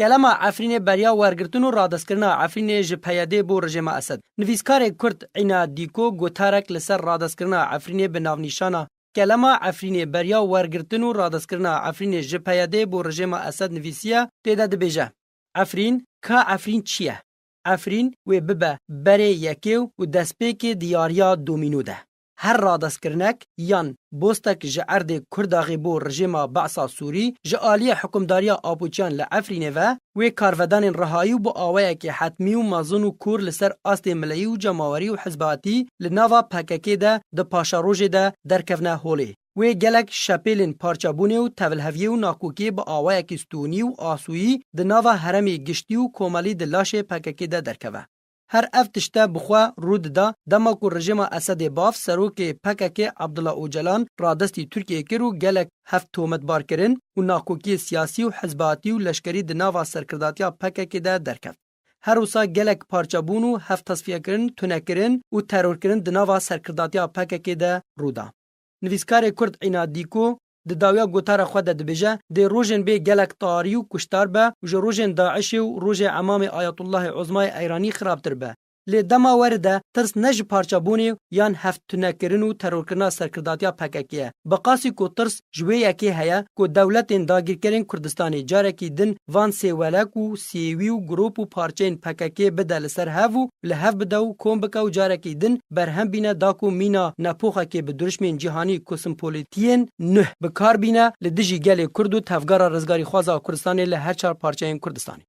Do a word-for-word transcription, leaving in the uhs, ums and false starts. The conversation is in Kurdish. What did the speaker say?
Kelema Efrînê beriya wergirtin û radestkirina Efrînê ji P Y D'ê bo rejêma Esed. Nivîskarê Kurd Îna Dîko gotarek li ser radestkirina Efrînê bi navnîşana Kelema Efrînê beriya wergirtin û radestkirina Efrînê ji P Y D'ê bo rejêma Esed nivîsiye, tê de dibêje, Efrîn, ka Efrîn çi ye? Efrîn wê bibe berê yekê û destpêkê di yariya domîno de. Her radestkirinek yan bostek ji erdê Kurdaxê bo rejêma Be'sa Sûrî ji aliyê hikûmdariya Apoçiyan li Efrînê ve wê karvedanên rihayî û bi awayekî hetmî û mezin û kûr li ser astê mileyî û cemawerî û hizbatî li nava P K K de di paşerojê de derkevne holê. Wê gelek şepêlên parçebûnê û tevilheviyê û nakokiyê bi awayekî stûnî û asûyî di nava herêmê giştî û komelî di laşê P K K de derkeve. Her ev tişte bi xwe rû dida, dema ku rejêma Esedê Bav serokê P K K Abdullah Ocalan radestî Tirkiyê kir û gelek heft tometbar kirin û nakokiyê siyasî û hizbatî û leşkerî di nava serkirdatiya P K K de derkeft. Her wisa gelek parçebûn û heft tesfiyekirin, tunekirin û terorkirin di nava serkirdatiya P K K de rû da. Nivîskarê Kurd Îna Dîko di dawiya gotara xwe de dibêje, dê rojên bê gelek tarî û kuştar be û ji rojên DAIŞê û rojê Emamê Ayatullahê Uzmayê Eyranî xirabtir be. Lê dema were de tirs ne ji parçebûnê yan heft tunekirin û terorkirina serkirdatiya P K K ye. Bi qasî ku tirs ji wê yekê heye ku dewletên dagirkerên Kurdistanê carekî din van sêwelek û sêwî û grûp û parçeyên P K K bide li ser hev û li hev bide û kom bike û carekî din berhem bîne da ku mîna nepoxekê bi dirûşmên cîhanî kosmopolitiyên nuh bi kar bîne li dijî gelê Kurd û tevgera rizgarîxwaza Kurdistanê li her çar parçeyên Kurdistanê.